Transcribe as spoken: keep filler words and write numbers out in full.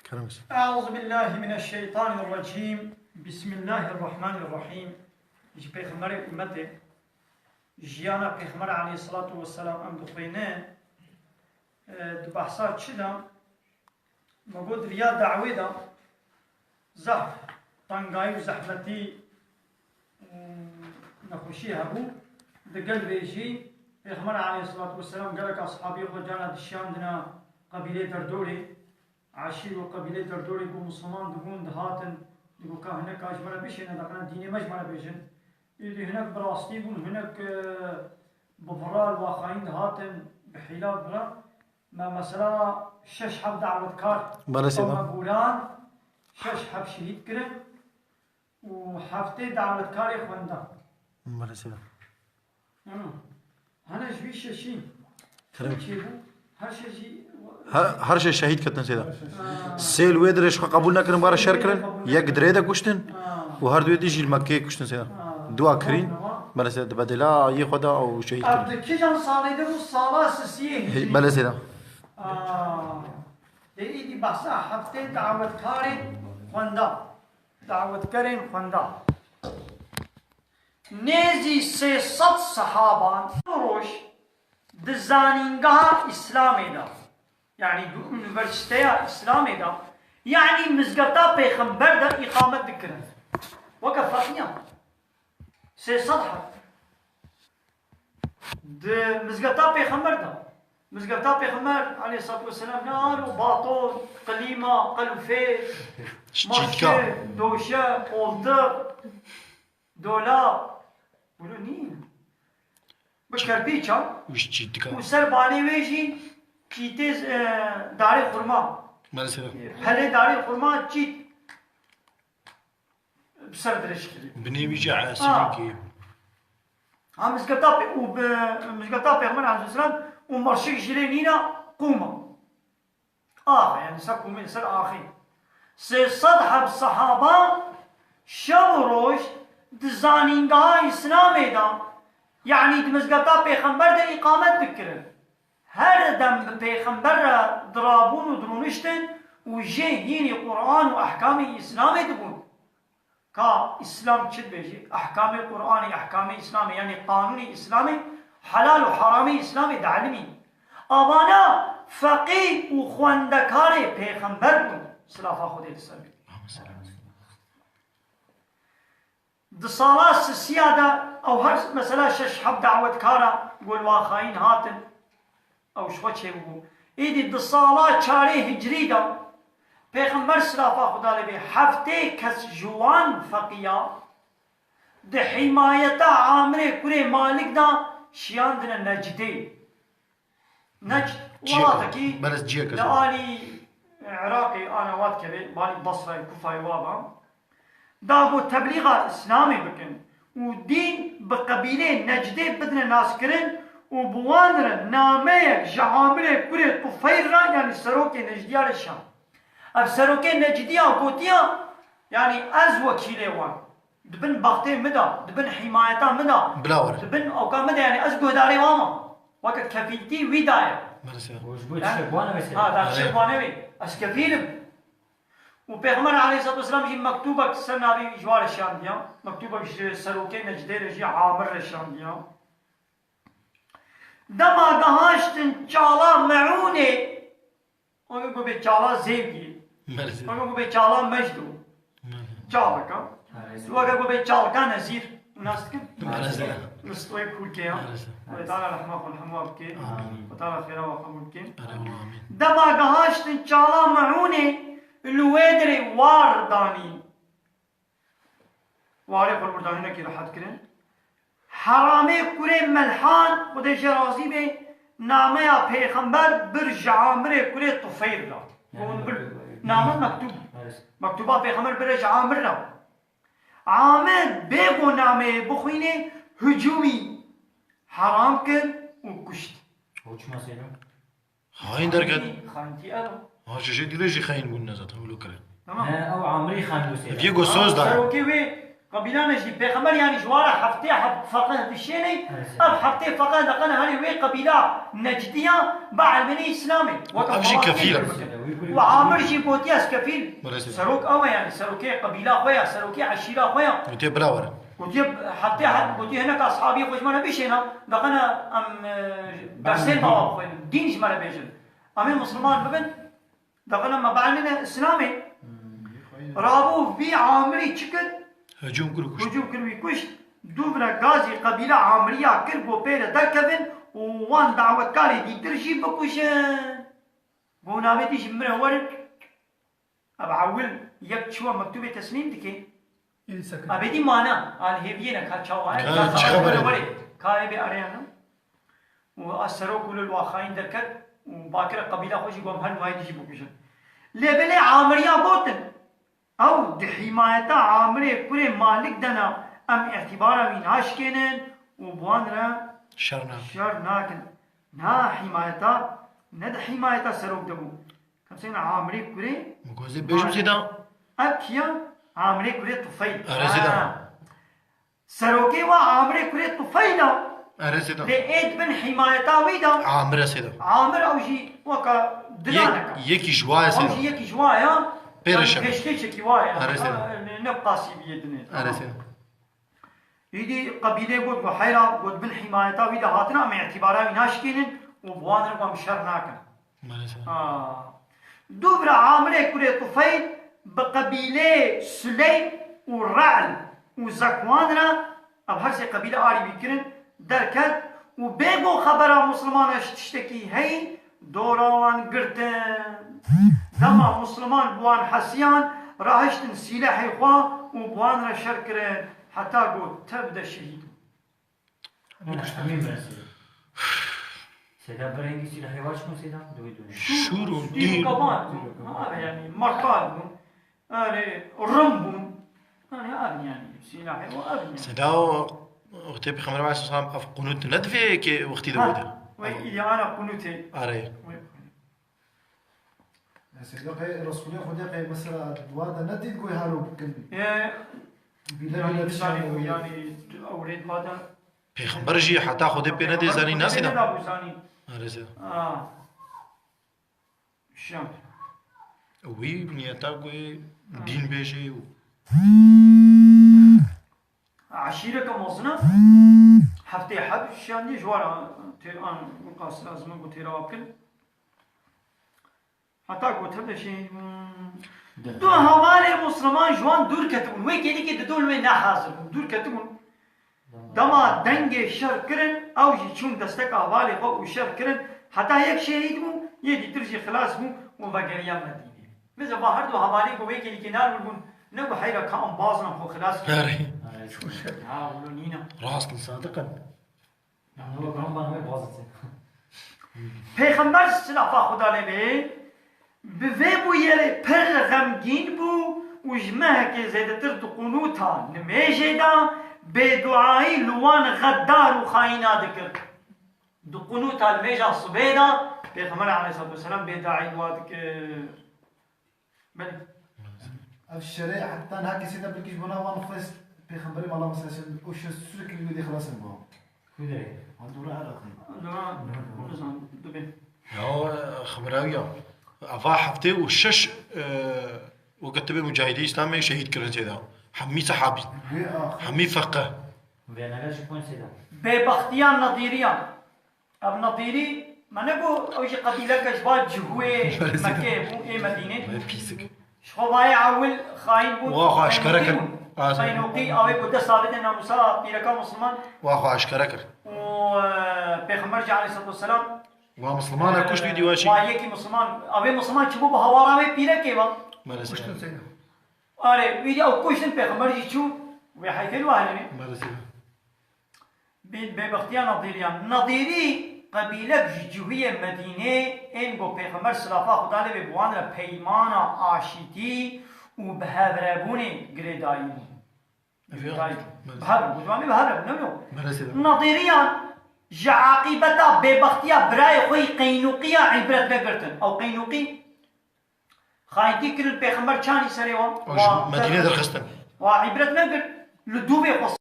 Kerem. Eûzubillahimineşşeytanirrecîm. Bismillahirrahmanirrahîm. Ji Pêxemberê ummetê, jiyana Pêxember aleyhisselatu vesselam em dixwîne, e, di behsa çi de? Me got, riya dawê de zehf tengayî û zehmetî û nexweşî hebû. Di gel vê jî Pêxember aleyhisselatu vesselam gelek ashabiyê xwe cana dişiyandine qebîlê derdorê, eşîr û qebîlê derdorê ku misilman dibûn, dihatin, digot ka hinek ka ji me re bişêne, deqene dînê me ji me re bêjin. Êdî hinek bi rastî bûn, hinek, e, bi vira li waxayîn dihatin, bi hîla vira. Me mesela şeş heb dawetkar Belê seyda. Qewme Boran, şeş heb şehîd kirin û heftê dawetkarê xwenda. Belê seyda. Ana, hene ji wî şeşî. Kerem. Çi bû? Her şeşî Her, her şey şehîd ketin seyda. Ha. Sê li wê dirê ji xwe qebûl nekirin, bara şer kirin. Yek dirê de kuştin Ha. û her duwê dî jî li Mekkeyê kuştin seyda. Ha. Dua kirîn. Tamam. Belê seyda, di bedela yê xwe de ew şehîd Ev kirin. Di kîjan salê de bû? Sala sisiyê Hey, hicrî. Belê seyda. Aa, de îdî behsa heftê dawetkarên xwenda. Dawetkerên xwenda. Nêzî sê sed sehaban roj di zanîngeha Îslamê de, yanî di unîversîteya Îslamê de, yanî mizgefta Pêxember de îqamet dikirin. Weke feqiyan. Sê sed heb. Di mizgefta Pêxember de. Mizgefta Pêxember aleyhissalatu vesselam ne alo, baton, qilîma, qelûfê, Çîtka. Maşe, doşe, qoltiq, dolab. Bunu nîn. Bi kerpîçan. Wî çîtka. Û ser banê wê jî çîtê, e, darê xurma. Maalesef. Pelê darê xurma çît. Bi ser dirêj kirî. Binê wî jî Ha. esirî kê. Ha, mizgefta pê-, û bi, mizgefta Pêxember aleyhisselam û merşik jî lê nîna qûma. Axe, yani ser qûmê, ser axê. Sê sed heb sehaba şev û roj di zanîngeha Îslamê de, yani di mizgefta Pêxember de îqamet dikirin. Her dem bi Pêxember re dirabûn û dirûniştin û jê hînî Quran û ehkamê Îslamê dibûn. Ka Îslam çi dibêjî? Ehkamê Quranê, ehkamê Îslamê, yanî qanûnê Îslamê, helal û heramê Îslamê dielmîn. Avana feqî û xwendekarê Pêxember bûn. Silafa Xwedê li ser bê. Di sala sisiya de ew her mesela şeş heb dawetkara golwaxayîn hatin, ew ji xwe çêbûbû. Êdî di sala çarê hicrî de Pêxember silafa Xuda lê bê heftê kes ji wan feqiya di hîmayeta Amirê kurê Malik de şiyandine Necdê. Necd Ciyek, welatekî berez ciyek li ez. Alî Iraqê ana wa dikeve, balî Basrayê, Kufayê wa ba. Da ku teblîxa Îslamê bikin û dîn bi qebîleyê Necdê bidine naskirin û bi wan re nameyek ji Amirê kurê Tufeyl re, yanî serokê Necdiya re şand. Ev serokê Necdiya gotiya, yanî ez wekîlê wan. Di bin baxtê min de, di bin hîmayeta min de, Bila were. Di bin ewka min de, yanî ez guhdarê wan me. Weke kefîltî wî daye. Maalesef. Û ji bo Yani, tiştek wane mesela. Ha, da tiştek Erê. Wane wê. Ez kefîl im. Û Pêxember aleyhissalatu vesselam jî mektûbek ser navê wî ji wan re şandiya. Mektûbek ji serokê Necdê re jî Amir re şandiya. Dema gehaştin çala Meûnê, Weke ku bê çala Zêwiyê. Maalesef. Weke ku bê çala Mecdo. Maalesef. Çalika. Maalesef. Weke ku bê çalika Nezîr. Nas dikin? Maalesef. Li stoyê Kûrkê ya. Maalesef. Xwedê Teala rehma xwe li hemû bike. Amîn. Xwedê Teala xêra we qebûl bike. Erê, amîn. Dema gehaştin çala Meûnê, li wê dirê war danîn. Warê xurburdanînekî rehet kirin. Heramê kurê Melhan, Xwedê jê razî bê, nameya pêxember bir ji Amirê kurê Tufeyl re. Hûn bir name mektûb. Mektûba pêxember bire ji Amir re. Amir bê ku nameyê bixwînê, hicûmî heram kir û kuşt. Û çima sêra? Hain derket. Xaintî ev. Ha, ji jê dî re jî xain bûn ne zaten, wilo kire. Tamam. He, ew Amrî xain bû sê. Ev yê go soz da. Serokê wê qebîla ne jî pêxember, yanî ji wara heftê heb feqih dişêne, Evet. Ev heftê feqih deqene herê wê qebîla Necdiya bi elmênê Îslamê. Weke Ev jî Falastin kefîl e. Kurdistan. Û Amir jî gotiye, ez kefîl. Belê, seyda. Serok ew e, yanî serokê qebîla xwe ya, serokê eşîra xwe ya. Gotiye, bila were. Gotiye, heftê heb, gotiye, hinek ashabiyê xwe ji me re bişêne, daqene em, e, dersên me wa bixwînin, dîn ji me re bêjin. Em ê misilman bibin, daqene me bielmîne Îslamê. Rabû vî Amirî çi kir? Hicûm kir û kuşt. Hicûm kir, wî kuşt. Dûvre gazî qebîla Amiriya kir, got pê re derkevin û wan dawetkarê dîtir jî bikujin. Got, navê dî ji min re werin. Ev ewil yek çûwa mektûbê teslîm dike. Ê, sekin. Ebedî mane, alhêviyê ne ka çawa ye. Ha, ka çi xeber e? Were, ka ê bê areyana. Û a serok û li wa xayîn derket û bakire qebîla xwe jî, got, em her nayê dî jî bikujin. Lê belê Amiriya gotin, ew di hîmayeta Amirê kurê Malik de ne, em îtîbara wî naşkênin û bi wan re şer nakin. Şer nakin. Na hîmayeta, ne di hîmayeta serok de bû. Kamsên Amirê kurê. Min gozê bêjim seyda. Ev kiya? Amirê kurê Tufeyl. Erê seyda. Ha. Serokê wa Amirê kurê Tufeyl a. Erê seyda. Lê ê di bin hîmayeta wî de. Amir e seyda. Amir ew jî weka dilaneka. Yek, yekî ji wa ye seyda. Ew jî yekî ji wa ya. Pê re şer. Pêşkêçekî wa ye. Erê seyda. Ne, ne bi qasî biyê dinê. Erê seyda. Îdî qebîlê got, got heyra, got bin hîmayeta wî de hatine, em îtîbara wî naşkînin û bi wan re got em şer nakin. Maalesef. Ha. Dûvre Amirê kurê Tufeyl bi qebîlê Suleyb û Re'l û Zekwan re, ev her sê qebîle arî wî kirin, derket û bê ku xebera Muslimana ji tiştekî heyî, dora wan girtin. Dema Musliman bi wan hesiyan, rahiştin sîlehê xwe û bi wan re şer kirin, heta ku tev de şehîd bû. Hemî kuştin. Hemî mirin seyda. Seyda, bi rengî sîlehê wan çi bûn seyda? Duwê dûnê. Şûr û dîr. Kaban bûn. Ha, yanî, markal bûn. Erê, rim bûn. Yanî, ev, yanî, sîlahê û ev, yanî. Seyda, o, wextê Pêxember aleyhisselam ev qunût ne divê ki wextî de Ha, wêde. Wê îdî ana qunûtê. Erê. Wê qunût. Seyda, qey Resulê Xwedê qey mesela dua de nedît goy haro bikin. E, Bîle yanî, bîle nizanî dişanê ku, wê. Yanî, ew rê dua de. Pêxember jî heta Xwedê pê nedê zanî, Xwedê nasî da? Pê neda bû zanî. Erê seyda. Ha. Şiyan. Wî niyeta ku dîn bêjê û Eşîreke mezin e, heftê heb şiyandî ji wan re tê-, an, weka lazim e ku têra bikin. Heta ku tev de şehîd bûn. De. Du hevalê Musliman ji wan dûr ketibûn. Wê kêlîkê di dol wê ne hazir bûn. Dûr ketibûn. Dema dengê şer kirin, ew jî çûn desteka hevalê xwe û şer kirin, heta yek şehîd bû, yê dîtir jî xilas bû û vegeriya Medînê. Mesela va her du hevalê ku wê kêlîkê narbûn, ne ku heyra ka em bazin em xwe xilas kirin. Erê. Ha, wilo nîne. Rast in, sadiq in. Pêxember silafa Xuda lê bê, bi vê bûyerê pir xemgîn bû û ji mehekê zêdetir di qunûta nimêjê de bêduayî li wan xedar û xayîna dikir. Di qunûta nimêja sibê de Pêxember aleyhisselatu vesselam bêduayî li wan dikir. Belê. Ev şerê heta niha kesê de bilkî ji bona wan xwest Pêxemberê mala mesela o şer sûrekî wê dê xilas in bo. Kudê. Andora Iraqî. Andora, nizam, dibê. Ya, xebera ya. Ava heftê û şeş, e, weke tibê mucahidê Îslamê şehîd kirin seyda. Hemî sehabî. Wê ax. Hemî feqe. Vênere ji kon seyda. Bêbextiya Nedîriyan. Ev Nedîrî, me ne got, ew jî qebîleke ji bar cihûyê Mekkeyê bû, ê Medînê. Pîsik. Ji xwe vayê ewil xayîn bû, Wa xwe eşkere kir. Qeynoqî bûn. Qeynoqî, ew ê ku dest avête namûsa pîreka Musliman. Wa xwe eşkere kir. Û, e, Pêxember jî aleyhisselatu vesselam, Wa Musliman e, kuşt wî dîwa şî. Wa yekî Musliman, ew ê Musliman çi bû bi hawara wê pîrekê ve. Maalesef. Kuştin seyda. Arê, wî ew kuştin, Pêxember jî çû, wê heyfê li wa helînê. Maalesef. Bê-, bêbextiya Nedîriyan. Nedîrî qebîlek ji cihûyê Medînê ên ku Pêxember silafa Xuda lê bê bi wan re peymana aşîtî û bi hev re bûnê girêdayî bûn. Girêdayî bûn. Bi hev re, gotibanê bi hev re bûn, ne wilo? Nedîriyan ji aqîbeta bêbextiya birayê xwe yî Qeynuqiya îbret negirtin. Ew Qeynuqî Xayîntî kirin, Pêxember çanî serê wan. Û ji Medînê derxistin. Wa îbret negir, li dûvê xwe